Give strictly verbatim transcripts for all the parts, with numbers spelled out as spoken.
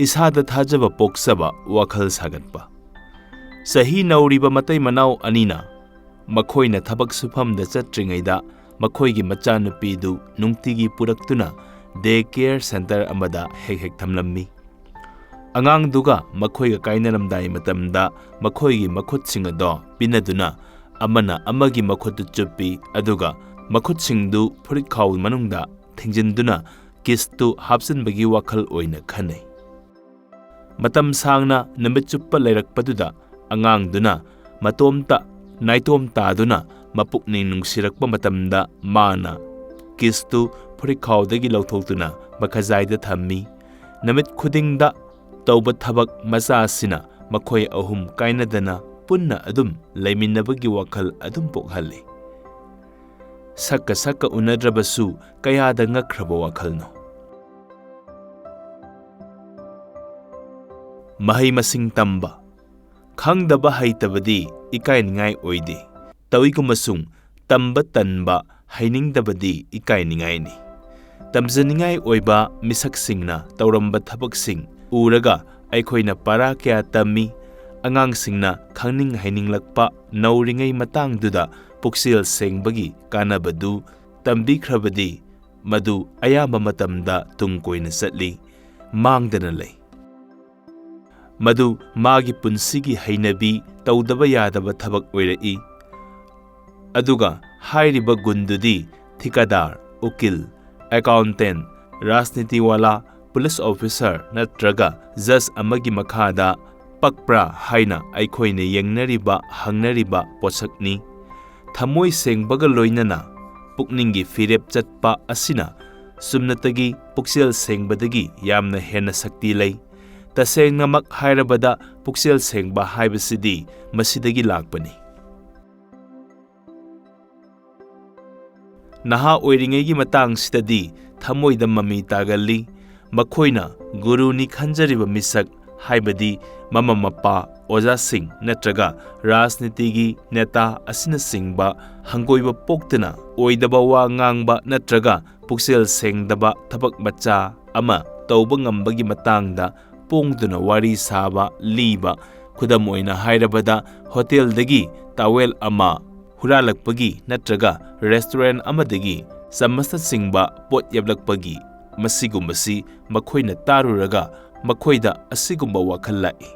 ꯏꯁꯥꯗ ꯊꯥꯖꯕ ꯄꯣꯛꯆꯕ ꯋꯥꯈꯜ ꯁꯥꯒꯠꯄ꯫ ꯆꯍꯤ ꯅꯧꯔꯤꯕ ꯃꯇꯩ ꯃꯅꯥꯎ ꯑꯅꯤꯅ ꯃꯈꯣꯏꯅ ꯊꯕꯛ ꯁꯨꯐꯝꯗ ꯆꯠꯇ꯭ꯔꯤꯉꯩꯗ ꯃꯈꯣꯏꯒꯤ ꯃꯆꯥꯅꯨꯄꯤꯗꯨ ꯅꯨꯡꯇꯤꯒꯤ ꯄꯨꯔꯛꯇꯨꯅ day care centre ꯑꯃꯗ ꯍꯦꯛ ꯍꯦꯛ ꯊꯝꯂꯝꯃꯤ꯫ ꯑꯉꯥꯡꯗꯨꯒ ꯃꯈꯣꯏꯒ ꯀꯥꯏꯅꯔꯝꯗꯥꯏ ꯃꯇꯝꯗ ꯃꯈꯣꯏꯒꯤ ꯃꯈꯨꯠꯁꯤꯡ ꯑꯗꯣ ꯄꯤꯅꯗꯨꯅ ꯑꯃꯅ ꯑꯃꯒꯤ ꯃꯈꯨꯠꯇꯨ ꯆꯨꯞꯄꯤ, ꯑꯗꯨꯒ ꯃꯈꯨꯠꯁꯤꯡꯗꯨ ꯐꯨꯔꯤꯠꯈꯥꯎ ꯃꯅꯨꯡꯗ ꯊꯤꯡꯖꯤꯟꯗꯨꯅ ꯀꯤꯁꯇꯨ ꯍꯥꯞꯆꯤꯟꯕꯒꯤ ꯋꯥꯈꯜ ꯑꯣꯏꯅ ꯈꯟꯅꯩ꯫ ꯃꯇꯝ ꯁꯥꯡꯅ ꯅꯨꯃꯤꯠ ꯆꯨꯞꯄ ꯂꯩꯔꯛꯄꯗꯨꯗ ꯑꯉꯥꯡꯗꯨꯅ ꯃꯇꯣꯝꯇ ꯅꯥꯏꯇꯣꯝ ꯇꯥꯗꯨꯅ ꯃꯄꯨꯛꯅꯤꯡ ꯅꯨꯡꯁꯤꯔꯛꯄ ꯃꯇꯝꯗ ꯃꯥꯅ ꯀꯤꯁꯇꯨ ꯐꯨꯔꯤꯠꯈꯥꯎꯗꯒꯤ ꯂꯧꯊꯣꯛꯇꯨꯅ ꯃꯈꯖꯥꯏꯗ ꯊꯝꯃꯤ꯫ ꯅꯨꯃꯤꯠ ꯈꯨꯗꯤꯡꯗ ꯇꯧꯕ ꯊꯕꯛ ꯃꯆꯥ ꯑꯁꯤꯅ ꯃꯈꯣꯏ ꯑꯍꯨꯝ ꯀꯥꯏꯅꯗꯅ ꯄꯨꯟꯅ ꯑꯗꯨꯝ ꯂꯩꯃꯤꯟꯅꯕꯒꯤ ꯋꯥꯈꯜ ꯑꯗꯨꯝ ꯄꯣꯛꯍꯜꯂꯤ꯫ ꯁꯛꯀ ꯁꯛꯀ ꯎꯅꯗ꯭ꯔꯕꯁꯨ ꯀꯌꯥꯗ ꯉꯛꯈ꯭ꯔꯕ ꯋꯥꯈꯜꯅꯣ꯫ ꯃꯍꯩ ꯃꯁꯤꯡ ꯇꯝꯕ꯫ ꯈꯪꯗꯕ ꯍꯩꯇꯕꯗꯤ ꯏꯀꯥꯏꯅꯤꯡꯉꯥꯏ ꯑꯣꯏꯗꯦ꯫ ꯇꯧꯏꯒꯨꯝꯕꯁꯨꯡ ꯇꯝꯕ ꯇꯟꯕ, ꯍꯩꯅꯤꯡꯗꯕꯗꯤ ꯏꯀꯥꯏꯅꯤꯡꯉꯥꯏꯅꯤ꯫ ꯇꯝꯖꯅꯤꯡꯉꯥꯏ ꯑꯣꯏꯕ ꯃꯤꯁꯛꯁꯤꯡꯅ ꯇꯧꯔꯝꯕ ꯊꯕꯛꯁꯤꯡ ꯎꯔꯒ ꯑꯩꯈꯣꯏꯅ ꯄꯔꯥ ꯀꯌꯥ ꯇꯝꯃꯤ꯫ ꯑꯉꯥꯡꯁꯤꯡꯅ ꯈꯪꯅꯤꯡ ꯍꯩꯅꯤꯡꯂꯛꯄ ꯅꯧꯔꯤꯉꯩ ꯃꯇꯥꯡꯗꯨꯗ ꯄꯨꯛꯆꯦꯜ ꯁꯦꯡꯕꯒꯤ ꯀꯥꯟꯅꯕꯗꯨ ꯇꯝꯕꯤꯈ꯭ꯔꯕꯗꯤ ꯃꯗꯨ ꯑꯌꯥꯝꯕ ꯃꯇꯝꯗ ꯇꯨꯡ ꯀꯣꯏꯅ ꯆꯠꯂꯤ, ꯃꯥꯡꯗꯅ ꯂꯩ꯫ ꯃꯗꯨ ꯃꯥꯒꯤ ꯄꯨꯟꯁꯤꯒꯤ ꯍꯩꯅꯕꯤ, ꯇꯧꯗꯕ ꯌꯥꯗꯕ ꯊꯕꯛ ꯑꯣꯏꯔꯛꯏ꯫ ꯑꯗꯨꯒ ꯍꯥꯏꯔꯤꯕ ꯒꯨꯟꯗꯨꯗꯤ ꯊꯤꯀꯥꯗꯥꯔ, ꯎꯀꯤꯜ, ꯑꯦꯀꯥꯎꯟꯇꯦꯟ, ꯔꯥꯖꯅꯤꯇꯤꯋꯥꯂꯥ, ꯄꯨꯂꯤꯁ ꯑꯣꯐꯤꯁꯥꯔ ꯅꯠꯇ꯭ꯔꯒ ꯖꯖ ꯑꯃꯒꯤ ꯃꯈꯥꯗ ꯄꯛꯄ꯭ꯔꯥ ꯍꯥꯏꯅ ꯑꯩꯈꯣꯏꯅ ꯌꯦꯡꯅꯔꯤꯕ, ꯍꯪꯅꯔꯤꯕ ꯄꯣꯠꯁꯛꯅꯤ꯫ ꯊꯃꯣꯏ ꯁꯦꯡꯕꯒ ꯂꯣꯏꯅꯅ ꯄꯨꯛꯅꯤꯡꯒꯤ ꯐꯤꯔꯦꯞ ꯆꯠꯄ ꯑꯁꯤꯅ ꯆꯨꯝꯅꯇꯒꯤ ꯄꯨꯛꯆꯦꯜ ꯁꯦꯡꯕꯗꯒꯤ ꯌꯥꯝꯅ ꯍꯦꯟꯅ ꯁꯛꯇꯤ ꯂꯩ꯫ ꯇꯁꯦꯡꯅꯃꯛ ꯍꯥꯏꯔꯕꯗ, ꯄꯨꯛꯆꯦꯜ ꯁꯦꯡꯕ ꯍꯥꯏꯕꯁꯤꯗꯤ ꯃꯁꯤꯗꯒꯤ ꯂꯥꯛꯄꯅꯤ꯫ ꯅꯍꯥ ꯑꯣꯏꯔꯤꯉꯩꯒꯤ ꯃꯇꯥꯡꯁꯤꯗꯗꯤ ꯊꯃꯣꯏꯗ ꯃꯃꯤ ꯇꯥꯒꯜꯂꯤ꯫ ꯃꯈꯣꯏꯅ ꯒꯨꯔꯨꯅꯤ ꯈꯟꯖꯔꯤꯕ ꯃꯤꯁꯛ, ꯍꯥꯏꯕꯗꯤ ꯃꯃꯥ ꯃꯄꯥ, ꯑꯣꯖꯥꯁꯤꯡ ꯅꯠꯇ꯭ꯔꯒ ꯔꯥꯖꯅꯤꯇꯤꯒꯤ ꯅꯦꯇꯥ ꯑꯁꯤꯅꯆꯤꯡꯕ ꯍꯪꯒꯣꯏꯕ ꯄꯣꯛꯇꯅ ꯑꯣꯏꯗꯕ ꯋꯥ ꯉꯥꯡꯕ ꯅꯠꯇ꯭ꯔꯒ ꯄꯨꯛꯆꯦꯜ ꯁꯦꯡꯗꯕ ꯊꯕꯛ ꯃꯆꯥ ꯑꯃ ꯇꯧꯕ ꯉꯝꯕꯒꯤ ꯃꯇꯥꯡꯗ ꯄꯣꯡꯗꯨꯅ ꯋꯥꯔꯤ ꯁꯥꯕ, ꯂꯤꯕ, ꯈꯨꯗꯝ ꯑꯣꯏꯅ ꯍꯥꯏꯔꯕꯗ, ꯍꯣꯇꯦꯜꯗꯒꯤ ꯇꯥꯋꯦꯜ ꯑꯃ ꯍꯨꯔꯥꯜꯂꯛꯄꯒꯤ ꯅꯠꯇ꯭ꯔꯒ ꯔꯦꯁꯇꯨꯔꯦꯟ ꯑꯃꯗꯒꯤ ꯆꯃꯁꯅꯆꯤꯡꯕ ꯄꯣꯠ ꯌꯥꯞꯂꯛꯄꯒꯤ, ꯃꯁꯤꯒꯨꯝꯕꯁꯤ ꯃꯈꯣꯏꯅ ꯇꯥꯔꯨꯔꯒ ꯃꯈꯣꯏꯗ ꯑꯁꯤꯒꯨꯝꯕ ꯋꯥꯈꯜ ꯂꯥꯛꯏ꯫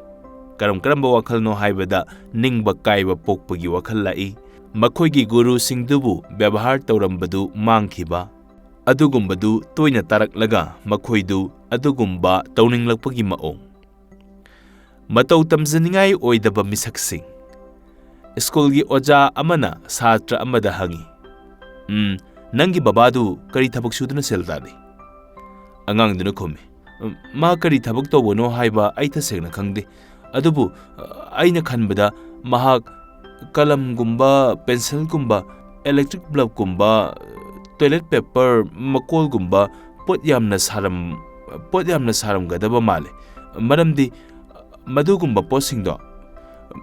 ꯀꯔꯝ ꯀꯔꯝꯕ ꯋꯥꯈꯜꯅꯣ ꯍꯥꯏꯕꯗ, ꯅꯤꯡꯕ ꯀꯥꯏꯕ ꯄꯣꯛꯄꯒꯤ ꯋꯥꯈꯜ ꯂꯥꯛꯏ꯫ ꯃꯈꯣꯏꯒꯤ ꯒꯨꯔꯨꯁꯤꯡꯗꯨꯕꯨ ꯕꯦꯕꯍꯥꯔ ꯇꯧꯔꯝꯕꯗꯨ ꯃꯥꯡꯈꯤꯕ, ꯑꯗꯨꯒꯨꯝꯕꯗꯨ ꯇꯣꯏꯅ ꯇꯥꯔꯛꯂꯒ ꯃꯈꯣꯏꯗꯨ ꯑꯗꯨꯒꯨꯝꯕ ꯇꯧꯅꯤꯡꯂꯛꯄꯒꯤ ꯃꯑꯣꯡ꯫ ꯃꯇꯧ ꯇꯝꯖꯅꯤꯡꯉꯥꯏ ꯑꯣꯏꯗꯕ ꯃꯤꯁꯛꯁꯤꯡ꯫ ꯁ꯭ꯀꯨꯜꯒꯤ ꯑꯣꯖꯥ ꯑꯃꯅ ꯁꯥꯇ꯭ꯔ ꯑꯃꯗ ꯍꯪꯉꯤ, "ꯎꯝ, ꯅꯪꯒꯤ ꯕꯕꯥꯗꯨ ꯀꯔꯤ ꯊꯕꯛ ꯁꯨꯗꯨꯅ ꯁꯦꯜ ꯇꯥꯜꯂꯤ?" ꯑꯉꯥꯡꯗꯨꯅ ꯈꯨꯝꯃꯤ, "ꯎꯝ, ꯃꯥ ꯀꯔꯤ ꯊꯕꯛ ꯇꯧꯕꯅꯣ ꯍꯥꯏꯕ ꯑꯩ ꯇꯁꯦꯡꯅ ꯈꯪꯗꯦ, ꯑꯗꯨꯕꯨ, ꯑ, ꯑꯩꯅ ꯈꯟꯕꯗ ꯃꯍꯥꯛ ꯀꯂꯝꯒꯨꯝꯕ, ꯄꯦꯟꯁꯤꯜꯒꯨꯝꯕ, ꯏꯂꯦꯛꯇ꯭ꯔꯤꯛ ꯕꯜꯕꯀꯨꯝꯕ, ꯇꯣꯏꯂꯦꯠ ꯄꯦꯄꯔ, ꯃꯀꯣꯜꯒꯨꯝꯕ ꯄꯣꯠ ꯌꯥꯝꯅ ꯁꯥꯔꯝ-, ꯄꯣꯠ ꯌꯥꯝꯅ ꯁꯥꯔꯝꯒꯗꯕ ꯃꯥꯜꯂꯦ, ꯃꯔꯝꯗꯤ ꯃꯗꯨꯒꯨꯝꯕ ꯄꯣꯠꯁꯤꯡꯗꯣ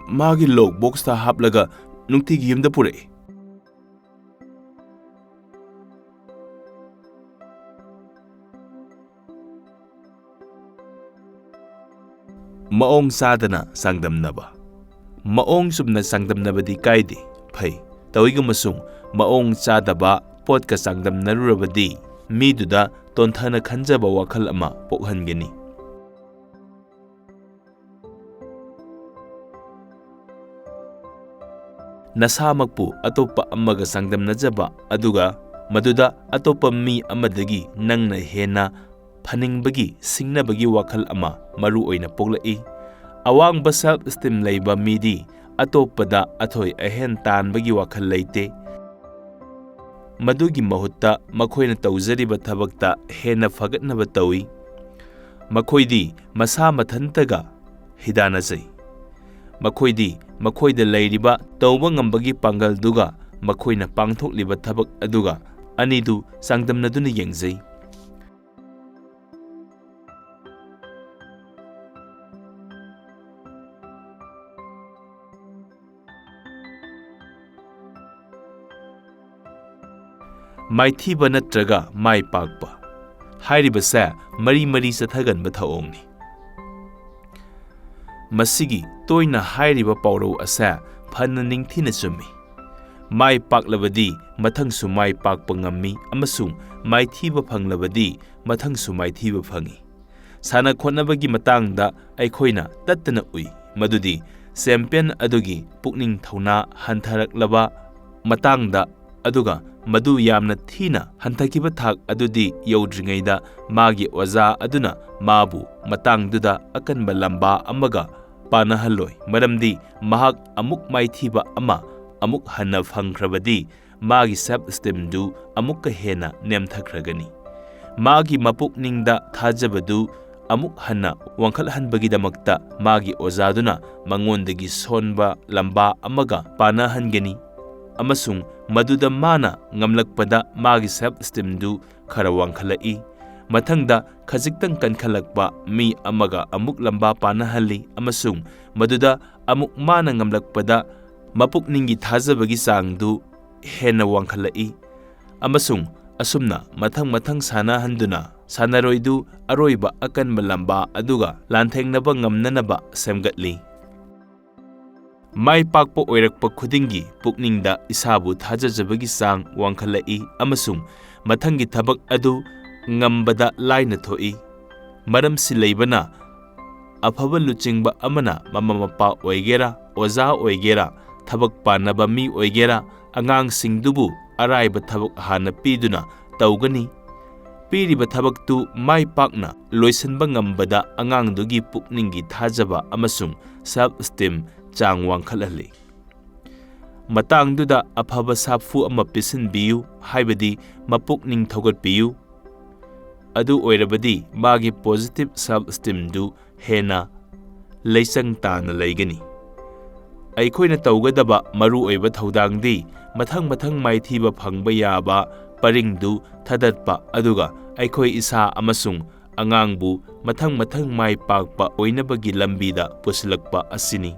ꯃꯥꯒꯤ ꯂꯣꯛ ꯕꯣꯛꯁꯇ ꯍꯥꯞꯂꯒ ꯅꯨꯡꯇꯤꯒꯤ ꯌꯨꯝꯗ ꯄꯨꯔꯛꯏ꯫" ꯃꯑꯣꯡ ꯆꯥꯗꯅ ꯆꯥꯡꯗꯝꯅꯕ꯫ ꯃꯑꯣꯡ ꯆꯨꯝꯅ ꯆꯥꯡꯗꯝꯅꯕꯗꯤ ꯀꯥꯏꯗꯦ, ꯐꯩ꯫ ꯇꯧꯏꯒꯨꯝꯕꯁꯨꯡ ꯃꯑꯣꯡ ꯆꯥꯗꯕ ꯄꯣꯠꯀ ꯆꯥꯡꯗꯝꯅꯔꯨꯔꯕꯗꯤ ꯃꯤꯗꯨꯗ ꯇꯣꯟꯊꯅ ꯈꯟꯖꯕ ꯋꯥꯈꯜ ꯑꯃ ꯄꯣꯛꯍꯟꯒꯅꯤ꯫ ꯅꯁꯥꯃꯛꯄꯨ ꯑꯇꯣꯞꯄ ꯑꯃꯒ ꯆꯥꯡꯗꯝꯅꯖꯕ, ꯑꯗꯨꯒ ꯃꯗꯨꯗ ꯑꯇꯣꯞꯄ ꯃꯤ ꯑꯃꯗꯒꯤ ꯅꯪꯅ ꯍꯦꯟꯅ ꯐꯅꯤꯡꯕꯒꯤ ꯁꯤꯡꯅꯕꯒꯤ ꯋꯥꯈꯜ ꯑꯃ ꯃꯔꯨ ꯑꯣꯏꯅ ꯄꯣꯛꯂꯛꯏ꯫ ꯑꯋꯥꯡꯕ self esteem ꯂꯩꯕ ꯃꯤꯗꯤ ꯑꯇꯣꯞꯄꯗ ꯑꯊꯣꯏ ꯑꯍꯦꯟ ꯇꯥꯟꯕꯒꯤ ꯋꯥꯈꯜ ꯂꯩꯇꯦ꯫ ꯃꯗꯨꯒꯤ ꯃꯍꯨꯠꯇ ꯃꯈꯣꯏꯅ ꯇꯧꯖꯔꯤꯕ ꯊꯕꯛꯇ ꯍꯦꯟꯅ ꯐꯒꯠꯅꯕ ꯇꯧꯏ꯫ ꯃꯈꯣꯏꯗꯤ ꯃꯁꯥ ꯃꯊꯟꯇꯒ ꯍꯤꯗꯥꯟꯅꯖꯩ꯫ ꯃꯈꯣꯏꯗꯤ ꯃꯈꯣꯏꯗ ꯂꯩꯔꯤꯕ ꯇꯧꯕ ꯉꯝꯕꯒꯤ ꯄꯥꯡꯒꯜꯗꯨꯒ ꯃꯈꯣꯏꯅ ꯄꯥꯡꯊꯣꯛꯂꯤꯕ ꯊꯕꯛ ꯑꯗꯨꯒ ꯑꯅꯤꯗꯨ ꯆꯥꯡꯗꯝꯅꯗꯨꯅ ꯌꯦꯡꯖꯩ꯫ ꯃꯥꯏꯊꯤꯕ ꯅꯠꯇ꯭ꯔꯒ ꯃꯥꯏ ꯄꯥꯛꯄ ꯍꯥꯏꯔꯤꯕꯁꯦ ꯃꯔꯤ ꯃꯔꯤ ꯆꯠꯊꯒꯟꯕ ꯊꯧꯑꯣꯡꯅꯤ꯫ ꯃꯁꯤꯒꯤ ꯇꯣꯏꯅ ꯍꯥꯏꯔꯤꯕ ꯄꯥꯎꯔꯧ ꯑꯁꯦ ꯐꯅ ꯅꯤꯡꯊꯤꯅ ꯆꯨꯝꯃꯤ꯫ ꯃꯥꯏ ꯄꯥꯛꯂꯕꯗꯤ ꯃꯊꯪꯁꯨ ꯃꯥꯏ ꯄꯥꯛꯄ ꯉꯝꯃꯤ ꯑꯃꯁꯨꯡ ꯃꯥꯏꯊꯤꯕ ꯐꯪꯂꯕꯗꯤ ꯃꯊꯪꯁꯨ ꯃꯥꯏꯊꯤꯕ ꯐꯪꯏ꯫ ꯁꯥꯟꯅ ꯈꯣꯠꯅꯕꯒꯤ ꯃꯇꯥꯡꯗ ꯑꯩꯈꯣꯏꯅ ꯇꯠꯇꯅ ꯎꯏ ꯃꯗꯨꯗꯤ ꯆꯦꯝꯄꯤꯌꯟ ꯑꯗꯨꯒꯤ ꯄꯨꯛꯅꯤꯡ ꯊꯧꯅꯥ ꯍꯟꯊꯔꯛꯂꯕ ꯃꯇꯥꯡꯗ, ꯑꯗꯨꯒ ꯃꯗꯨ ꯌꯥꯝꯅ ꯊꯤꯅ ꯍꯟꯊꯈꯤꯕ ꯊꯥꯛ ꯑꯗꯨꯗꯤ ꯌꯧꯗ꯭ꯔꯤꯉꯩꯗ ꯃꯥꯒꯤ ꯑꯣꯖꯥ ꯑꯗꯨꯅ ꯃꯥꯕꯨ ꯃꯇꯥꯡꯗꯨꯗ ꯑꯀꯟꯕ ꯂꯝꯕꯥ ꯑꯃꯒ ꯄꯥꯅꯍꯜꯂꯣꯏ, ꯃꯔꯝꯗꯤ ꯃꯍꯥꯛ ꯑꯃꯨꯛ ꯃꯥꯏꯊꯤꯕ ꯑꯃ ꯑꯃꯨꯛ ꯍꯟꯅ ꯐꯪꯈ꯭ꯔꯕꯗꯤ ꯃꯥꯒꯤ ꯁꯦꯜꯐ ꯏꯁꯇꯤꯝꯗꯨ ꯑꯃꯨꯛꯀ ꯍꯦꯟꯅ ꯅꯦꯝꯊꯈ꯭ꯔꯒꯅꯤ꯫ ꯃꯥꯒꯤ ꯃꯄꯨꯛꯅꯤꯡꯗ ꯊꯥꯖꯕꯗꯨ ꯑꯃꯨꯛ ꯍꯟꯅ ꯋꯥꯡꯈꯠꯍꯟꯕꯒꯤꯗꯃꯛꯇ ꯃꯥꯒꯤ ꯑꯣꯖꯥꯗꯨꯅ ꯃꯉꯣꯟꯗꯒꯤ ꯁꯣꯟꯕ ꯂꯝꯕꯥ ꯑꯃꯒ ꯄꯥꯅꯍꯟꯒꯅꯤ, ꯑꯃꯁꯨꯡ ꯃꯗꯨꯗ ꯃꯥꯅ ꯉꯝꯂꯛꯄꯗ ꯃꯥꯒꯤ ꯁꯦꯜꯐ ꯏꯁꯇꯤꯝꯗꯨ ꯈꯔ ꯋꯥꯡꯈꯠꯂꯛꯏ꯫ ꯃꯊꯪꯗ ꯈꯖꯤꯛꯇꯪ ꯀꯟꯈꯠꯂꯛꯄ ꯃꯤ ꯑꯃꯒ ꯑꯃꯨꯛ ꯂꯝꯕꯥ ꯄꯥꯅꯍꯜꯂꯤ, ꯑꯃꯁꯨꯡ ꯃꯗꯨꯗ ꯑꯃꯨꯛ ꯃꯥꯅ ꯉꯝꯂꯛꯄꯗ ꯃꯄꯨꯛꯅꯤꯡꯒꯤ ꯊꯥꯖꯕꯒꯤ ꯆꯥꯡꯗꯨ ꯍꯦꯟꯅ ꯋꯥꯡꯈꯠꯂꯛꯏ, ꯑꯃꯁꯨꯡ ꯑꯁꯨꯝꯅ ꯃꯊꯪ ꯃꯊꯪ ꯁꯥꯟꯅꯍꯟꯗꯨꯅ ꯁꯥꯟꯅꯔꯣꯏꯗꯨ ꯑꯔꯣꯏꯕ ꯑꯀꯟꯕ ꯂꯝꯕꯥ ꯑꯗꯨꯒ ꯂꯥꯟꯊꯦꯡꯅꯕ ꯉꯝꯅꯅꯕ ꯁꯦꯝꯒꯠꯂꯤ꯫ ꯃꯥꯏ ꯄꯥꯛꯄ ꯑꯣꯏꯔꯛꯄ ꯈꯨꯗꯤꯡꯒꯤ ꯄꯨꯛꯅꯤꯡꯗ ꯏꯁꯥꯕꯨ ꯊꯥꯖꯖꯕꯒꯤ ꯆꯥꯡ ꯋꯥꯡꯈꯠꯂꯛꯏ ꯑꯃꯁꯨꯡ ꯃꯊꯪꯒꯤ ꯊꯕꯛ ꯑꯗꯨ ꯉꯝꯕꯗ ꯂꯥꯏꯅ ꯊꯣꯛꯏ꯫ ꯃꯔꯝꯁꯤ ꯂꯩꯕꯅ, ꯑꯐꯕ ꯂꯨꯆꯤꯡꯕ ꯑꯃꯅ ꯃꯃꯥ ꯃꯄꯥ ꯑꯣꯏꯒꯦꯔꯥ, ꯑꯣꯖꯥ ꯑꯣꯏꯒꯦꯔꯥ, ꯊꯕꯛ ꯄꯥꯟꯅꯕ ꯃꯤ ꯑꯣꯏꯒꯦꯔꯥ, ꯑꯉꯥꯡꯁꯤꯡꯗꯨꯕꯨ ꯑꯔꯥꯏꯕ ꯊꯕꯛ ꯍꯥꯟꯅ ꯄꯤꯗꯨꯅ ꯇꯧꯒꯅꯤ꯫ ꯄꯤꯔꯤꯕ ꯊꯕꯛꯇꯨ ꯃꯥꯏ ꯄꯥꯛꯅ ꯂꯣꯏꯁꯤꯟꯕ ꯉꯝꯕꯗ ꯑꯉꯥꯡꯗꯨꯒꯤ ꯄꯨꯛꯅꯤꯡꯒꯤ ꯊꯥꯖꯕ ꯑꯃꯁꯨꯡ ꯁꯦꯜꯐ ꯏꯁꯇꯤꯝ ꯆꯥꯡ ꯋꯥꯡꯈꯠꯍꯜꯂꯤ꯫ ꯃꯇꯥꯡꯗꯨꯗ ꯑꯐꯕ ꯁꯥꯐꯨ ꯑꯃ ꯄꯤꯁꯤꯟꯕꯤꯌꯨ, ꯍꯥꯏꯕꯗꯤ ꯃꯄꯨꯛꯅꯤꯡ ꯊꯧꯒꯠꯄꯤꯌꯨ꯫ ꯑꯗꯨ ꯑꯣꯏꯔꯕꯗꯤ ꯃꯥꯒꯤ ꯄꯣꯖꯤꯇꯤꯚ ꯁꯦꯜꯐ ꯏꯁꯇꯤꯝꯗꯨ ꯍꯦꯟꯅ ꯂꯩꯆꯪ ꯇꯥꯅ ꯂꯩꯒꯅꯤ꯫ ꯑꯩꯈꯣꯏꯅ ꯇꯧꯒꯗꯕ ꯃꯔꯨꯑꯣꯏꯕ ꯊꯧꯗꯥꯡꯗꯤ ꯃꯊꯪ ꯃꯊꯪ ꯃꯥꯏꯊꯤꯕ ꯐꯪꯕ ꯌꯥꯕ ꯄꯔꯤꯡꯗꯨ ꯊꯥꯗꯠꯄ, ꯑꯗꯨꯒ ꯑꯩꯈꯣꯏ ꯏꯁꯥ ꯑꯃꯁꯨꯡ ꯑꯉꯥꯡꯕꯨ ꯃꯊꯪ ꯃꯊꯪ ꯃꯥꯏ ꯄꯥꯛꯄ ꯑꯣꯏꯅꯕꯒꯤ ꯂꯝꯕꯤꯗ ꯄꯨꯁꯤꯜꯂꯛꯄ ꯑꯁꯤꯅꯤ꯫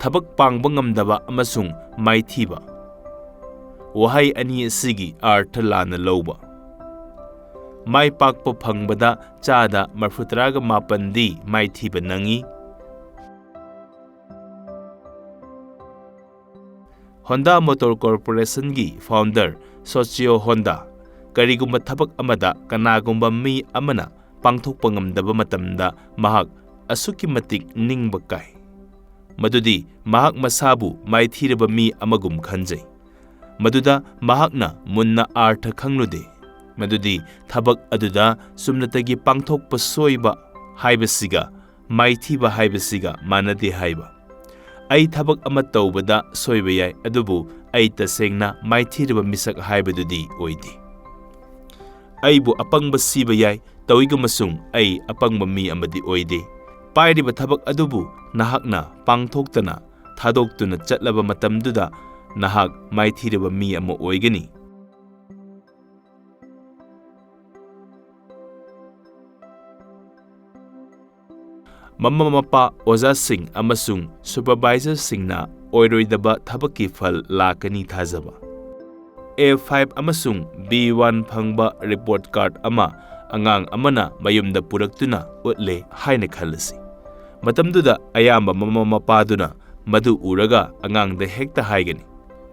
ꯊꯕꯛ ꯄꯥꯡꯕ ꯉꯝꯗꯕ ꯑꯃꯁꯨꯡ ꯃꯥꯏꯊꯤꯕ꯫ ꯋꯥꯍꯩ ꯑꯅꯤ ꯑꯁꯤꯒꯤ ꯑꯔꯊ ꯂꯥꯟꯅ ꯂꯧꯕ꯫ ꯃꯥꯏ ꯄꯥꯛꯄ ꯐꯪꯕꯗ ꯆꯥꯗ ꯃꯔꯤꯐꯨꯇꯔꯥꯒ ꯃꯥꯄꯟꯗꯤ ꯃꯥꯏꯊꯤꯕ ꯅꯪꯏ꯫ ꯍꯣꯟꯗꯥ ꯃꯣꯇꯣꯔ ꯀꯣꯔꯄꯣꯔꯦꯁꯟꯒꯤ ꯐꯥꯎꯟꯗꯔ ꯁꯣꯆꯤꯑꯣ ꯍꯣꯟꯗꯥ, ꯀꯔꯤꯒꯨꯝꯕ ꯊꯕꯛ ꯑꯃꯗ ꯀꯅꯥꯒꯨꯝꯕ ꯃꯤ ꯑꯃꯅ ꯄꯥꯡꯊꯣꯛꯄ ꯉꯝꯗꯕ ꯃꯇꯝꯗ ꯃꯍꯥꯛ ꯑꯁꯨꯛꯀꯤ ꯃꯇꯤꯛ ꯅꯤꯡꯕ ꯀꯥꯏ꯫ ꯃꯗꯨꯗꯤ ꯃꯍꯥꯛ ꯃꯁꯥꯕꯨ ꯃꯥꯏꯊꯤꯔꯕ ꯃꯤ ꯑꯃꯒꯨꯝ ꯈꯟꯖꯩ꯫ ꯃꯗꯨꯗ ꯃꯍꯥꯛꯅ ꯃꯨꯟꯅ ꯑꯥꯔꯊ ꯈꯪꯂꯨꯗꯦ꯫ ꯃꯗꯨꯗꯤ ꯊꯕꯛ ꯑꯗꯨꯗ ꯆꯨꯝꯅꯇꯒꯤ ꯄꯥꯡꯊꯣꯛꯄ ꯁꯣꯏꯕ ꯍꯥꯏꯕꯁꯤꯒ ꯃꯥꯏꯊꯤꯕ ꯍꯥꯏꯕꯁꯤꯒ ꯃꯥꯟꯅꯗꯦ ꯍꯥꯏꯕ꯫ ꯑꯩ ꯊꯕꯛ ꯑꯃ ꯇꯧꯕꯗ ꯁꯣꯏꯕ ꯌꯥꯏ, ꯑꯗꯨꯕꯨ ꯑꯩ ꯇꯁꯦꯡꯅ ꯃꯥꯏꯊꯤꯔꯕ ꯃꯤꯁꯛ ꯍꯥꯏꯕꯗꯨꯗꯤ ꯑꯣꯏꯗꯦ꯫ ꯑꯩꯕꯨ ꯑꯄꯪꯕ ꯁꯤꯕ ꯌꯥꯏ, ꯇꯧꯏꯒꯨꯝꯕꯁꯨꯡ ꯑꯩ ꯑꯄꯪꯕ ꯃꯤ ꯑꯃꯗꯤ ꯑꯣꯏꯗꯦ꯫ ꯄꯥꯏꯔꯤꯕ ꯊꯕꯛ ꯑꯗꯨꯕꯨ ꯅꯍꯥꯛꯅ ꯄꯥꯡꯊꯣꯛꯇꯅ ꯊꯥꯗꯣꯛꯇꯨꯅ ꯆꯠꯂꯕ ꯃꯇꯝꯗꯨꯗ ꯅꯍꯥꯛ ꯃꯥꯏꯊꯤꯔꯕ ꯃꯤ ꯑꯃ ꯑꯣꯏꯒꯅꯤ꯫ ꯃꯃꯥ ꯃꯄꯥ, ꯑꯣꯖꯥꯁꯤꯡ ꯑꯃꯁꯨꯡ ꯁꯨꯄꯔꯚꯥꯏꯖꯔꯁꯤꯡꯅ ꯑꯣꯏꯔꯣꯏꯗꯕ ꯊꯕꯛꯀꯤ ꯐꯜ ꯂꯥꯛꯀꯅꯤ ꯊꯥꯖꯕ꯫ ꯑꯦ ꯐꯥꯏꯚ ꯑꯃꯁꯨꯡ ꯕꯤ ꯋꯥꯟ ꯐꯪꯕ ꯔꯤꯄꯣꯔꯠ ꯀꯥꯔꯗ ꯑꯃ ꯑꯉꯥꯡ ꯑꯃꯅ ꯃꯌꯨꯝꯗ ꯄꯨꯔꯛꯇꯨꯅ ꯎꯠꯂꯦ ꯍꯥꯏꯅ ꯈꯜꯂꯁꯤ꯫ ꯃꯇꯝꯗꯨꯗ ꯑꯌꯥꯝꯕ ꯃꯃꯥ ꯃꯄꯥꯗꯨꯅ ꯃꯗꯨ ꯎꯔꯒ ꯑꯉꯥꯡꯗ ꯍꯦꯛꯇ ꯍꯥꯏꯒꯅꯤ,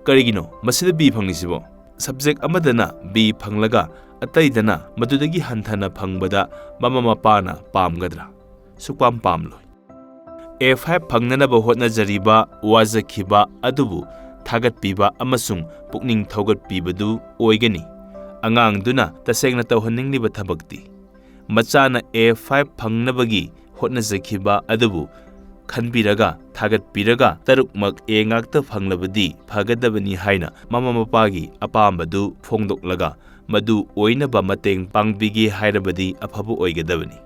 "ꯀꯔꯤꯒꯤꯅꯣ ꯃꯁꯤꯗ ꯕꯤ ꯐꯪꯂꯤꯁꯤꯕꯣ?" ꯁꯕꯖꯦꯛ ꯑꯃꯗꯅ ꯕꯤ ꯐꯪꯂꯒ ꯑꯇꯩꯗꯅ ꯃꯗꯨꯗꯒꯤ ꯍꯟꯊꯅ ꯐꯪꯕꯗ ꯃꯃꯥ ꯃꯄꯥꯅ ꯄꯥꯝꯒꯗ꯭ꯔꯥ? ꯁꯨꯛꯄꯥꯝ ꯄꯥꯝꯂꯣꯏ꯫ ꯑꯦ ꯐꯥꯏꯚ ꯐꯪꯅꯅꯕ ꯍꯣꯠꯅꯖꯔꯤꯕ, ꯋꯥꯖꯈꯤꯕ ꯑꯗꯨꯕꯨ ꯊꯥꯒꯠꯄꯤꯕ ꯑꯃꯁꯨꯡ ꯄꯨꯛꯅꯤꯡ ꯊꯧꯒꯠꯄꯤꯕꯗꯨ ꯑꯣꯏꯒꯅꯤ꯫ ꯑꯉꯥꯡꯗꯨꯅ ꯇꯁꯦꯡꯅ ꯇꯧꯍꯟꯅꯤꯡꯂꯤꯕ ꯊꯕꯛꯇꯤ ꯃꯆꯥꯅ ꯑꯦ ꯐꯥꯏꯚ ꯐꯪꯅꯕꯒꯤ ꯍꯣꯠꯅꯖꯈꯤꯕ ꯑꯗꯨꯕꯨ ꯈꯟꯕꯤꯔꯒ, ꯊꯥꯒꯠꯄꯤꯔꯒ, ꯇꯔꯨꯛꯃꯛ ꯑꯦ ꯉꯥꯛꯇ ꯐꯪꯂꯕꯗꯤ ꯐꯒꯗꯕꯅꯤ ꯍꯥꯏꯅ ꯃꯃꯥ ꯃꯄꯥꯒꯤ ꯑꯄꯥꯝꯕꯗꯨ ꯐꯣꯡꯗꯣꯛꯂꯒ, ꯃꯗꯨ ꯑꯣꯏꯅꯕ ꯃꯇꯦꯡ ꯄꯥꯡꯕꯤꯒꯦ ꯍꯥꯏꯔꯕꯗꯤ ꯑꯐꯕ ꯑꯣꯏꯒꯗꯕꯅꯤ꯫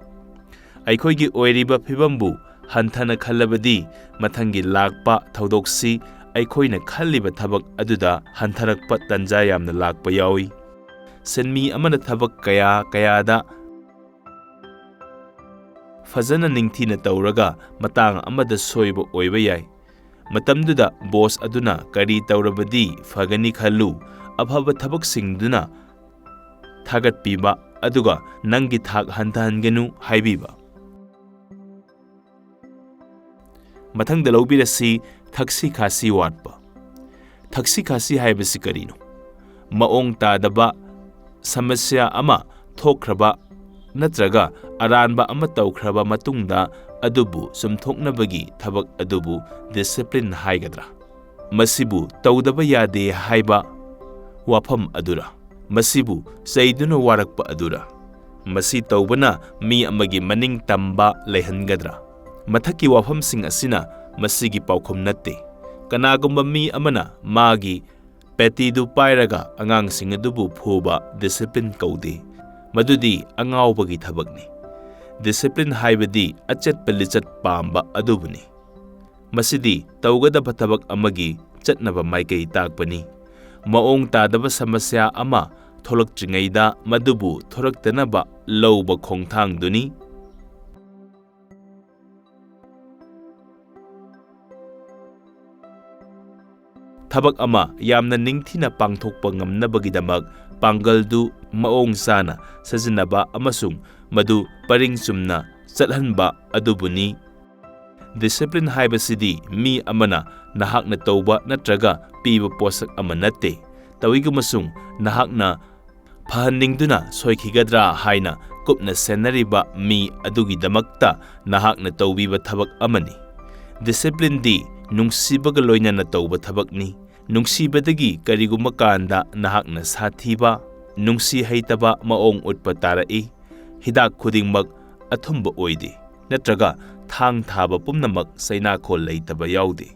ꯑꯩꯈꯣꯏꯒꯤ ꯑꯣꯏꯔꯤꯕ ꯐꯤꯕꯝꯕꯨ ꯍꯟꯊꯅ ꯈꯜꯂꯕꯗꯤ, ꯃꯊꯪꯒꯤ ꯂꯥꯛꯄ ꯊꯧꯗꯣꯛꯁꯤ ꯑꯩꯈꯣꯏꯅ ꯈꯜꯂꯤꯕ ꯊꯕꯛ ꯑꯗꯨꯗ ꯍꯟꯊꯔꯛꯄ ꯇꯟꯖꯥ ꯌꯥꯝꯅ ꯂꯥꯛꯄ ꯌꯥꯎꯏ꯫ ꯁꯤꯟꯃꯤ ꯑꯃꯅ ꯊꯕꯛ ꯀꯌꯥ ꯀꯌꯥꯗ ꯐꯖꯅ ꯅꯤꯡꯊꯤꯅ ꯇꯧꯔꯒ ꯃꯇꯥꯡ ꯑꯃꯗ ꯁꯣꯏꯕ ꯑꯣꯏꯕ ꯌꯥꯏ꯫ ꯃꯇꯝꯗꯨꯗ ꯕꯣꯁ ꯑꯗꯨꯅ ꯀꯔꯤ ꯇꯧꯔꯕꯗꯤ ꯐꯒꯅꯤ ꯈꯜꯂꯨ꯫ ꯑꯐꯕ ꯊꯕꯛꯁꯤꯡꯗꯨꯅ ꯊꯥꯒꯠꯄꯤꯕ ꯑꯗꯨꯒ ꯅꯪꯒꯤ ꯊꯥꯛ ꯍꯟꯊꯍꯟꯒꯅꯨ ꯍꯥꯏꯕꯤꯕ꯫ ꯃꯊꯪꯗ ꯂꯧꯕꯤꯔꯁꯤ ꯊꯛꯁꯤ ꯈꯥꯁꯤ ꯋꯥꯠꯄ꯫ ꯊꯛꯁꯤ ꯈꯥꯁꯤ ꯍꯥꯏꯕꯁꯤ ꯀꯔꯤꯅꯣ? ꯃꯑꯣꯡ ꯇꯥꯗꯕ ꯁꯃꯁ꯭ꯌꯥ ꯑꯃ ꯊꯣꯛꯈ꯭ꯔꯕ ꯅꯠꯇ꯭ꯔꯒ ꯑꯔꯥꯟꯕ ꯑꯃ ꯇꯧꯈ꯭ꯔꯕ ꯃꯇꯨꯡꯗ ꯑꯗꯨꯕꯨ ꯆꯨꯝꯊꯣꯛꯅꯕꯒꯤ ꯊꯕꯛ ꯑꯗꯨꯕꯨ ꯗꯤꯁꯤꯄ꯭ꯂꯤꯟ ꯍꯥꯏꯒꯗ꯭ꯔꯥ? ꯃꯁꯤꯕꯨ ꯇꯧꯗꯕ ꯌꯥꯗꯦ ꯍꯥꯏꯕ ꯋꯥꯐꯝ ꯑꯗꯨꯔ? ꯃꯁꯤꯕꯨ ꯆꯩꯗꯨꯅ ꯋꯥꯔꯛꯄ ꯑꯗꯨꯔ? ꯃꯁꯤ ꯇꯧꯕꯅ ꯃꯤ ꯑꯃꯒꯤ ꯃꯅꯤꯡ ꯇꯝꯕ ꯂꯩꯍꯟꯒꯗ꯭ꯔꯥ? ꯃꯊꯛꯀꯤ ꯋꯥꯐꯝꯁꯤꯡ ꯑꯁꯤꯅ ꯃꯁꯤꯒꯤ ꯄꯥꯎꯈꯨꯝ ꯅꯠꯇꯦ꯫ ꯀꯅꯥꯒꯨꯝꯕ ꯃꯤ ꯑꯃꯅ ꯃꯥꯒꯤ ꯄꯦꯇꯤꯗꯨ ꯄꯥꯏꯔꯒ ꯑꯉꯥꯡꯁꯤꯡ ꯑꯗꯨꯕꯨ ꯐꯨꯕ ꯗꯤꯁꯤꯄ꯭ꯂꯤꯟ ꯀꯧꯗꯦ꯫ ꯃꯗꯨꯗꯤ ꯑꯉꯥꯎꯕꯒꯤ ꯊꯕꯛꯅꯤ꯫ ꯗꯤꯁꯤꯄ꯭ꯂꯤꯟ ꯍꯥꯏꯕꯗꯤ ꯑꯆꯦꯠꯄ ꯂꯤꯆꯠ ꯄꯥꯝꯕ ꯑꯗꯨꯕꯨꯅꯤ꯫ ꯃꯁꯤꯗꯤ ꯇꯧꯒꯗꯕ ꯊꯕꯛ ꯑꯃꯒꯤ ꯆꯠꯅꯕ ꯃꯥꯏꯀꯩ ꯇꯥꯛꯄꯅꯤ꯫ ꯃꯑꯣꯡ ꯇꯥꯗꯕ ꯁꯃꯁ꯭ꯌꯥ ꯑꯃ ꯊꯣꯛꯂꯛꯇ꯭ꯔꯤꯉꯩꯗ ꯃꯗꯨꯕꯨ ꯊꯣꯔꯛꯇꯅꯕ ꯂꯧꯕ ꯈꯣꯡꯊꯥꯡꯗꯨꯅꯤ꯫ ꯊꯕꯛ ꯑꯃ ꯌꯥꯝꯅ ꯅꯤꯡꯊꯤꯅ ꯄꯥꯡꯊꯣꯛꯄ ꯉꯝꯅꯕꯒꯤꯗꯃꯛ ꯄꯥꯡꯒꯜꯗꯨ ꯃꯑꯣꯡ ꯆꯥꯅ ꯁꯤꯖꯤꯟꯅꯕ ꯑꯃꯁꯨꯡ ꯃꯗꯨ ꯄꯔꯤꯡ ꯆꯨꯝꯅ ꯆꯠꯍꯟꯕ ꯑꯗꯨꯕꯨꯅꯤ꯫ ꯗꯤꯁꯤꯄ꯭ꯂꯤꯟ ꯍꯥꯏꯕꯁꯤꯗꯤ ꯃꯤ ꯑꯃꯅ ꯅꯍꯥꯛꯅ ꯇꯧꯕ ꯅꯠꯇ꯭ꯔꯒ ꯄꯤꯕ ꯄꯣꯠꯁꯛ ꯑꯃ ꯅꯠꯇꯦ꯫ ꯇꯧꯏꯒꯨꯝꯕꯁꯨꯡ ꯅꯍꯥꯛꯅ ꯐꯍꯟꯅꯤꯡꯗꯨꯅ ꯁꯣꯏꯈꯤꯒꯗ꯭ꯔꯥ ꯍꯥꯏꯅ ꯀꯨꯞꯅ ꯁꯦꯟꯅꯔꯤꯕ ꯃꯤ ꯑꯗꯨꯒꯤꯗꯃꯛꯇ ꯅꯍꯥꯛꯅ ꯇꯧꯕꯤꯕ ꯊꯕꯛ ꯑꯃꯅꯤ꯫ ꯗꯤꯁꯤꯄ꯭ꯂꯤꯟꯗꯤ ꯅꯨꯡꯁꯤꯕꯒ ꯂꯣꯏꯅꯅ ꯇꯧꯕ ꯊꯕꯛꯅꯤ꯫ ꯅꯨꯡꯁꯤꯕꯗꯒꯤ ꯀꯔꯤꯒꯨꯝꯕ ꯀꯥꯟꯗ ꯅꯍꯥꯛꯅ ꯁꯥꯊꯤꯕ, ꯅꯨꯡꯁꯤ ꯍꯩꯇꯕ ꯃꯑꯣꯡ ꯎꯠꯄ ꯇꯥꯔꯛꯏ꯫ ꯍꯤꯗꯥꯛ ꯈꯨꯗꯤꯡꯃꯛ ꯑꯊꯨꯝꯕ ꯑꯣꯏꯗꯦ, ꯅꯠꯇ꯭ꯔꯒ ꯊꯥꯡ ꯊꯥꯕ ꯄꯨꯝꯅꯃꯛ ꯆꯩꯅꯥꯈꯣꯜ ꯂꯩꯇꯕ ꯌꯥꯎꯗꯦ꯫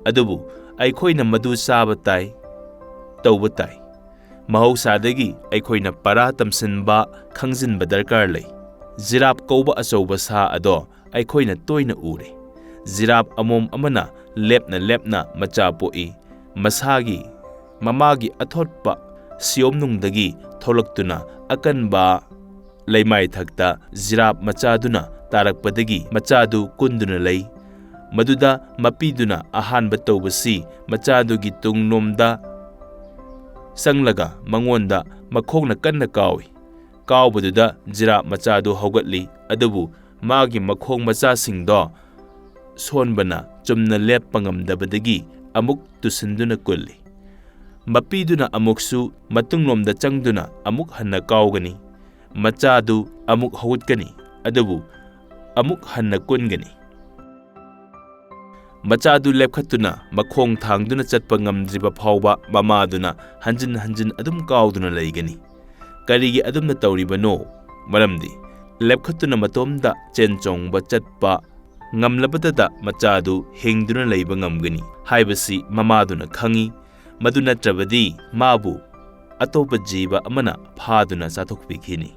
ꯑꯗꯨꯕꯨ ꯑꯩꯈꯣꯏꯅ ꯃꯗꯨ ꯆꯥꯕ ꯇꯥꯏ, ꯇꯧꯕ ꯇꯥꯏ꯫ ꯃꯍꯧꯁꯥꯗꯒꯤ ꯑꯩꯈꯣꯏꯅ ꯄꯔꯥ ꯇꯝꯁꯤꯟꯕ, ꯈꯪꯖꯤꯟꯕ ꯗꯔꯀꯥꯔ ꯂꯩ꯫ ꯖꯤꯔꯥꯞ ꯀꯧꯕ ꯑꯆꯧꯕ ꯁꯥ ꯑꯗꯣ ꯑꯩꯈꯣꯏꯅ ꯇꯣꯏꯅ ꯎꯔꯦ꯫ ꯖꯤꯔꯥꯞ ꯑꯃꯣꯝ ꯑꯃꯅ ꯂꯦꯞꯅ ꯂꯦꯞꯅ ꯃꯆꯥ ꯄꯣꯛꯏ꯫ ꯃꯁꯥꯒꯤ, ꯃꯃꯥꯒꯤ ꯑꯊꯣꯠꯄ ꯁꯤꯌꯣꯝꯅꯨꯡꯗꯒꯤ ꯊꯣꯛꯂꯛꯇꯨꯅ ꯑꯀꯟꯕ ꯂꯩꯃꯥꯏꯊꯛꯇ ꯖꯤꯔꯥꯞ ꯃꯆꯥꯗꯨꯅ ꯇꯥꯔꯛꯄꯗꯒꯤ ꯃꯆꯥꯗꯨ ꯀꯨꯟꯗꯨꯅ ꯂꯩ꯫ ꯃꯗꯨꯗ ꯃꯄꯤꯗꯨꯅ ꯑꯍꯥꯟꯕ ꯇꯧꯕꯁꯤ ꯃꯆꯥꯗꯨꯒꯤ ꯇꯨꯡꯂꯣꯝꯗ ꯆꯪꯂꯒ ꯃꯉꯣꯟꯗ ꯃꯈꯣꯡꯅ ꯀꯟꯅ ꯀꯥꯎꯏ꯫ ꯀꯥꯎꯕꯗꯨꯗ ꯖꯤꯔꯥꯐ ꯃꯆꯥꯗꯨ ꯍꯧꯒꯠꯂꯤ, ꯑꯗꯨꯕꯨ ꯃꯥꯒꯤ ꯃꯈꯣꯡ ꯃꯆꯥꯁꯤꯡꯗꯣ ꯁꯣꯟꯕꯅ ꯆꯨꯝꯅ ꯂꯦꯞꯄ ꯉꯝꯗꯕꯗꯒꯤ ꯑꯃꯨꯛ ꯇꯨꯁꯤꯟꯗꯨꯅ ꯀꯨꯜꯂꯤ꯫ ꯃꯄꯤꯗꯨꯅ ꯑꯃꯨꯛꯁꯨ ꯃꯇꯨꯡꯂꯣꯝꯗ ꯆꯪꯗꯨꯅ ꯑꯃꯨꯛ ꯍꯟꯅ ꯀꯥꯎꯒꯅꯤ꯫ ꯃꯆꯥꯗꯨ ꯑꯃꯨꯛ ꯍꯧꯒꯠꯀꯅꯤ, ꯑꯗꯨꯕꯨ ꯑꯃꯨꯛ ꯍꯟꯅ ꯀꯨꯟꯒꯅꯤ꯫ ꯃꯆꯥꯗꯨ ꯂꯦꯞꯈꯠꯇꯨꯅ ꯃꯈꯣꯡ ꯊꯥꯡꯗꯨꯅ ꯆꯠꯄ ꯉꯝꯗ꯭ꯔꯤꯕ ꯐꯥꯎꯕ ꯃꯃꯥꯗꯨꯅ ꯍꯟꯖꯤꯟ ꯍꯟꯖꯤꯟ ꯑꯗꯨꯝ ꯀꯥꯎꯗꯨꯅ ꯂꯩꯒꯅꯤ꯫ ꯀꯔꯤꯒꯤ ꯑꯗꯨꯝꯅ ꯇꯧꯔꯤꯕꯅꯣ? ꯃꯔꯝꯗꯤ ꯂꯦꯞꯈꯠꯇꯨꯅ ꯃꯇꯣꯝꯗ ꯆꯦꯟ ꯆꯣꯡꯕ ꯆꯠꯄ ꯉꯝꯂꯕꯗꯇ ꯃꯆꯥꯗꯨ ꯍꯤꯡꯗꯨꯅ ꯂꯩꯕ ꯉꯝꯒꯅꯤ ꯍꯥꯏꯕꯁꯤ ꯃꯃꯥꯗꯨꯅ ꯈꯪꯏ꯫ ꯃꯗꯨ ꯅꯠꯇ꯭ꯔꯕꯗꯤ ꯃꯥꯕꯨ ꯑꯇꯣꯞꯄ ꯖꯤꯕ ꯑꯃꯅ ꯐꯥꯗꯨꯅ ꯆꯥꯊꯣꯛꯄꯤꯈꯤꯅꯤ꯫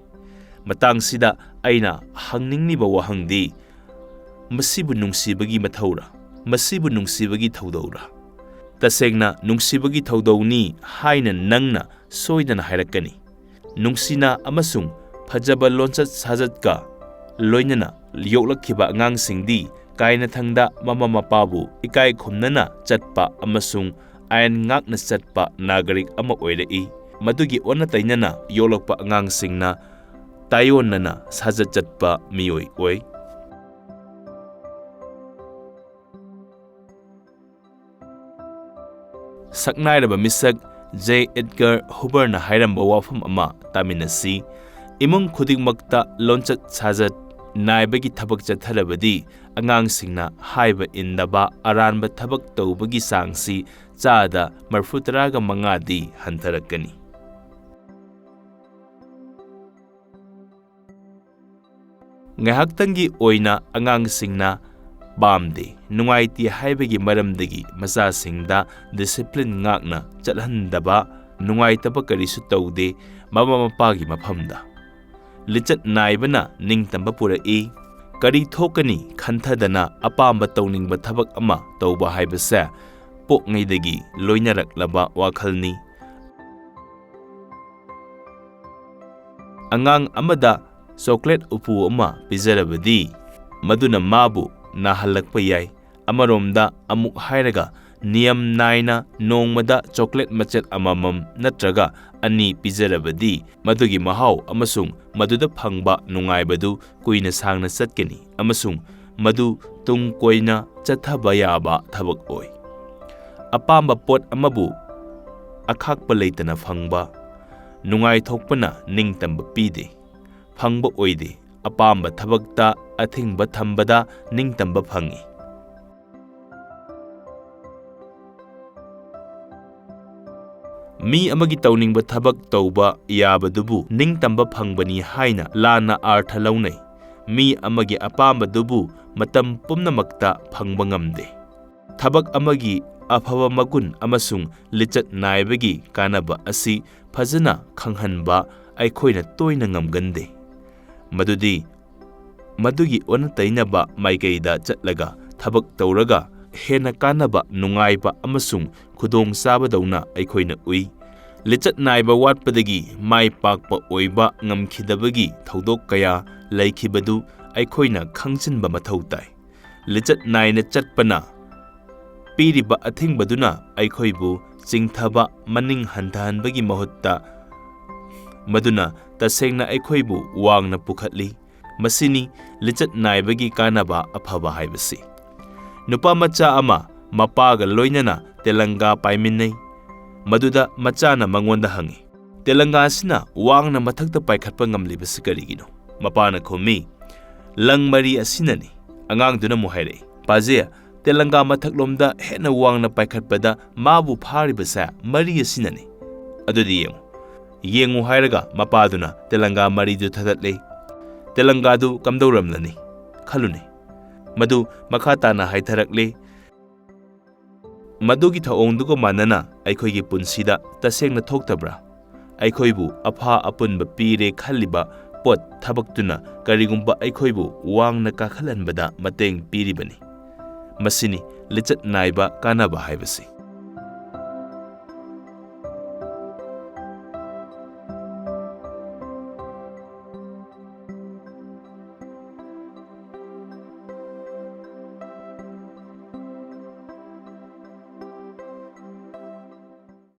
ꯃꯇꯥꯡꯁꯤꯗ ꯑꯩꯅ ꯍꯪꯅꯤꯡꯂꯤꯕ ꯋꯥꯍꯪꯗꯤ, ꯃꯁꯤꯕꯨ ꯅꯨꯡꯁꯤꯕꯒꯤ ꯃꯊꯧꯔꯥ? ꯃꯁꯤꯕꯨ ꯅꯨꯡꯁꯤꯕꯒꯤ ꯊꯧꯗꯧꯔꯥ? ꯇꯁꯦꯡꯅ ꯅꯨꯡꯁꯤꯕꯒꯤ ꯊꯧꯗꯧꯅꯤ ꯍꯥꯏꯅ ꯅꯪꯅ ꯁꯣꯏꯗꯅ ꯍꯥꯏꯔꯛꯀꯅꯤ꯫ ꯅꯨꯡꯁꯤꯅ ꯑꯃꯁꯨꯡ ꯐꯖꯕ ꯂꯣꯟꯆꯠ ꯁꯥꯖꯠꯀ ꯂꯣꯏꯅꯅ ꯌꯣꯛꯂꯛꯈꯤꯕ ꯑꯉꯥꯡꯁꯤꯡꯗꯤ ꯀꯥꯏꯅꯊꯪꯗ ꯃꯃꯥ ꯃꯄꯥꯕꯨ ꯏꯀꯥꯏ ꯈꯨꯝꯅꯅ ꯆꯠꯄ ꯑꯃꯁꯨꯡ ꯑꯥꯏꯟ ꯉꯥꯛꯅ ꯆꯠꯄ ꯅꯥꯒꯔꯤꯛ ꯑꯃ ꯑꯣꯏꯔꯛꯏ꯫ ꯃꯗꯨꯒꯤ ꯑꯣꯟꯅ ꯇꯩꯅꯅ ꯌꯣꯛꯂꯛꯄ ꯑꯉꯥꯡꯁꯤꯡꯅ ꯇꯥꯏꯑꯣꯟꯅꯅ ꯁꯥꯖꯠ ꯆꯠꯄ ꯃꯤꯑꯣꯏ ꯑꯣꯏ꯫ ꯁꯛꯅꯥꯏꯔꯕ ꯃꯤꯁꯛ ꯖꯦ ꯑꯦꯗꯒꯔ ꯍꯨꯕꯔꯅ ꯍꯥꯏꯔꯝꯕ ꯋꯥꯐꯝ ꯑꯃ ꯇꯥꯃꯤꯟꯅꯁꯤ꯫ ꯏꯃꯨꯡ ꯈꯨꯗꯤꯡꯃꯛꯇ ꯂꯣꯟꯆꯠ ꯁꯥꯖꯠ ꯅꯥꯏꯕꯒꯤ ꯊꯕꯛ ꯆꯠꯊꯔꯕꯗꯤ ꯑꯉꯥꯡꯁꯤꯡꯅ ꯍꯥꯏꯕ ꯏꯟꯗꯕ ꯑꯔꯥꯟꯕ ꯊꯕꯛ ꯇꯧꯕꯒꯤ ꯆꯥꯡꯁꯤ ꯆꯥꯗ ꯃꯔꯐꯨ ꯇꯔꯥꯒ ꯃꯉꯥꯗꯤ ꯍꯟꯊꯔꯛꯀꯅꯤ꯫ ꯉꯥꯏꯍꯥꯛꯇꯪꯒꯤ ꯑꯣꯏꯅ ꯑꯉꯥꯡꯁꯤꯡꯅ ꯄꯥꯝꯗꯦ, ꯅꯨꯡꯉꯥꯏꯇꯦ ꯍꯥꯏꯕꯒꯤ ꯃꯔꯝꯗꯒꯤ ꯃꯆꯥꯁꯤꯡꯗ ꯗꯤꯁꯤꯄ꯭ꯂꯤꯟ ꯉꯥꯛꯅ ꯆꯠꯍꯟꯗꯕ, ꯅꯨꯡꯉꯥꯏꯇꯕ ꯀꯔꯤꯁꯨ ꯇꯧꯗꯦ ꯃꯃꯥ ꯃꯄꯥꯒꯤ ꯃꯐꯝꯗ꯫ ꯂꯤꯆꯠ ꯅꯥꯏꯕꯅ ꯅꯤꯡꯇꯝꯕ ꯄꯨꯔꯛꯏ꯫ ꯀꯔꯤ ꯊꯣꯛꯀꯅꯤ ꯈꯟꯊꯗꯅ ꯑꯄꯥꯝꯕ ꯇꯧꯅꯤꯡꯕ ꯊꯕꯛ ꯑꯃ ꯇꯧꯕ ꯍꯥꯏꯕꯁꯦ ꯄꯣꯛꯉꯩꯗꯒꯤ ꯂꯣꯏꯅꯔꯛꯂꯕ ꯋꯥꯈꯜꯅꯤ꯫ ꯑꯉꯥꯡ ꯑꯃꯗ ꯆꯣꯀ꯭ꯂꯦꯠ ꯎꯄꯨ ꯑꯃ ꯄꯤꯖꯔꯕꯗꯤ, ꯃꯗꯨꯅ ꯃꯥꯕꯨ ꯅꯥꯍꯜꯂꯛꯄ ꯌꯥꯏ꯫ ꯑꯃꯔꯣꯝꯗ ꯑꯃꯨꯛ ꯍꯥꯏꯔꯒ, ꯅꯤꯌꯝ ꯅꯥꯏꯅ ꯅꯣꯡꯃꯗ ꯆꯣꯀ꯭ꯂꯦꯠ ꯃꯆꯦꯠ ꯑꯃꯃꯝ ꯅꯠꯇ꯭ꯔꯒ ꯑꯅꯤ ꯄꯤꯖꯔꯕꯗꯤ, ꯃꯗꯨꯒꯤ ꯃꯍꯥꯎ ꯑꯃꯁꯨꯡ ꯃꯗꯨꯗ ꯐꯪꯕ ꯅꯨꯡꯉꯥꯏꯕꯗꯨ ꯀꯨꯏꯅ ꯁꯥꯡꯅ ꯆꯠꯀꯅꯤ ꯑꯃꯁꯨꯡ ꯃꯗꯨ ꯇꯨꯡ ꯀꯣꯏꯅ ꯆꯠꯊꯕ ꯌꯥꯕ ꯊꯕꯛ ꯑꯣꯏ꯫ ꯑꯄꯥꯝꯕ ꯄꯣꯠ ꯑꯃꯕꯨ ꯑꯈꯥꯛꯄ ꯂꯩꯇꯅ ꯐꯪꯕ, ꯅꯨꯡꯉꯥꯏꯊꯣꯛꯄꯅ ꯅꯤꯡꯇꯝꯕ ꯄꯤꯗꯦ, ꯐꯪꯕ ꯑꯣꯏꯗꯦ꯫ ꯑꯄꯥꯝꯕ ꯊꯕꯛꯇ ꯑꯊꯤꯡꯕ ꯊꯝꯕꯗ ꯅꯤꯡꯇꯝꯕ ꯐꯪꯏ꯫ ꯃꯤ ꯑꯃꯒꯤ ꯇꯧꯅꯤꯡꯕ ꯊꯕꯛ ꯇꯧꯕ ꯌꯥꯕꯗꯨꯕꯨ ꯅꯤꯡꯇꯝꯕ ꯐꯪꯕꯅꯤ ꯍꯥꯏꯅ ꯂꯥꯟꯅ ꯑꯥꯔꯊ ꯂꯧꯅꯩ꯫ ꯃꯤ ꯑꯃꯒꯤ ꯑꯄꯥꯝꯕꯗꯨꯕꯨ ꯃꯇꯝ ꯄꯨꯝꯅꯃꯛꯇ ꯐꯪꯕ ꯉꯝꯗꯦ꯫ ꯊꯕꯛ ꯑꯃꯒꯤ ꯑꯐꯕ ꯃꯒꯨꯟ ꯑꯃꯁꯨꯡ ꯂꯤꯆꯠ ꯅꯥꯏꯕꯒꯤ ꯀꯥꯟꯅꯕ ꯑꯁꯤ ꯐꯖꯅ ꯈꯪꯍꯟꯕ ꯑꯩꯈꯣꯏꯅ ꯇꯣꯏꯅ ꯉꯝꯒꯟꯗꯦ꯫ ꯃꯗꯨꯗꯤ ꯃꯗꯨꯒꯤ ꯑꯣꯟꯅ ꯇꯩꯅꯕ ꯃꯥꯏꯀꯩꯗ ꯆꯠꯂꯒ ꯊꯕꯛ ꯇꯧꯔꯒ ꯍꯦꯟꯅ ꯀꯥꯟꯅꯕ, ꯅꯨꯡꯉꯥꯏꯕ ꯑꯃꯁꯨꯡ ꯈꯨꯗꯣꯡꯆꯥꯕꯗꯧꯅ ꯑꯩꯈꯣꯏꯅ ꯎꯏ꯫ ꯂꯤꯆꯠ ꯅꯥꯏꯕ ꯋꯥꯠꯄꯗꯒꯤ ꯃꯥꯏ ꯄꯥꯛꯄ ꯑꯣꯏꯕ ꯉꯝꯈꯤꯗꯕꯒꯤ ꯊꯧꯗꯣꯛ ꯀꯌꯥ ꯂꯩꯈꯤꯕꯗꯨ ꯑꯩꯈꯣꯏꯅ ꯈꯪꯖꯤꯟꯕ ꯃꯊꯧ ꯇꯥꯏ꯫ ꯂꯤꯆꯠ ꯅꯥꯏꯅ ꯆꯠꯄꯅ ꯄꯤꯔꯤꯕ ꯑꯊꯤꯡꯕꯗꯨꯅ ꯑꯩꯈꯣꯏꯕꯨ ꯆꯤꯡꯊꯕ, ꯃꯅꯤꯡ ꯍꯟꯊꯍꯟꯕꯒꯤ ꯃꯍꯨꯠꯇ, ꯃꯗꯨꯅ ꯇꯁꯦꯡꯅ ꯑꯩꯈꯣꯏꯕꯨ ꯋꯥꯡꯅ ꯄꯨꯈꯠꯂꯤ꯫ ꯃꯁꯤꯅꯤ ꯂꯤꯆꯠ ꯅꯥꯏꯕꯒꯤ ꯀꯥꯟꯅꯕ ꯑꯐꯕ ꯍꯥꯏꯕꯁꯤ꯫ ꯅꯨꯄꯥ ꯃꯆꯥ ꯑꯃ ꯃꯄꯥꯒ ꯂꯣꯏꯅꯅ ꯇꯦꯂꯪꯒꯥ ꯄꯥꯏꯃꯤꯟꯅꯩ꯫ ꯃꯗꯨꯗ ꯃꯆꯥꯅ ꯃꯉꯣꯟꯗ ꯍꯪꯉꯤ, "ꯇꯦꯂꯪꯒꯥ ꯑꯁꯤꯅ ꯋꯥꯡꯅ ꯃꯊꯛꯇ ꯄꯥꯏꯈꯠꯄ ꯉꯝꯂꯤꯕꯁꯤ ꯀꯔꯤꯒꯤꯅꯣ?" ꯃꯄꯥꯅ ꯈꯨꯝꯃꯤ, "ꯂꯪ ꯃꯔꯤ ꯑꯁꯤꯅꯅꯤ꯫" ꯑꯉꯥꯡꯗꯨꯅ ꯑꯃꯨꯛ ꯍꯥꯏꯔꯛꯏ, "ꯄꯥꯖꯦ, ꯇꯦꯂꯪꯒꯥ ꯃꯊꯛꯂꯣꯝꯗ ꯍꯦꯟꯅ ꯋꯥꯡꯅ ꯄꯥꯏꯈꯠꯄꯗ ꯃꯥꯕꯨ ꯐꯥꯔꯤꯕꯁꯦ ꯃꯔꯤ ꯑꯁꯤꯅꯅꯤ꯫ ꯑꯗꯨꯗꯤ ꯌꯦꯡꯉꯨ, ꯌꯦꯡꯉꯨ" ꯍꯥꯏꯔꯒ ꯃꯄꯥꯗꯨꯅ ꯇꯦꯂꯪꯒꯥ ꯃꯔꯤꯗꯨ ꯊꯥꯗꯠꯂꯦ꯫ ꯇꯦꯂꯪꯒꯥꯗꯨ ꯀꯝꯗꯧꯔꯝꯂꯅꯤ? ꯈꯜꯂꯨꯅꯦ꯫ ꯃꯗꯨ ꯃꯈꯥ ꯇꯥꯅ ꯍꯥꯏꯊꯔꯛꯂꯦ꯫ ꯃꯗꯨꯒꯤ ꯊꯧꯑꯣꯡꯗꯨꯒ ꯃꯥꯟꯅꯅ ꯑꯩꯈꯣꯏꯒꯤ ꯄꯨꯟꯁꯤꯗ ꯇꯁꯦꯡꯅ ꯊꯣꯛꯇꯕ꯭ꯔꯥ? ꯑꯩꯈꯣꯏꯕꯨ ꯑꯐ ꯑꯄꯨꯟꯕ ꯄꯤꯔꯦ ꯈꯜꯂꯤꯕ ꯄꯣꯠ, ꯊꯕꯛꯇꯨꯅ ꯀꯔꯤꯒꯨꯝꯕ ꯑꯩꯈꯣꯏꯕꯨ ꯋꯥꯡꯅ ꯀꯥꯈꯠꯍꯟꯕꯗ ꯃꯇꯦꯡ ꯄꯤꯔꯤꯕꯅꯤ꯫ ꯃꯁꯤꯅꯤ ꯂꯤꯆꯠ ꯅꯥꯏꯕ ꯀꯥꯟꯅꯕ ꯍꯥꯏꯕꯁꯤ꯫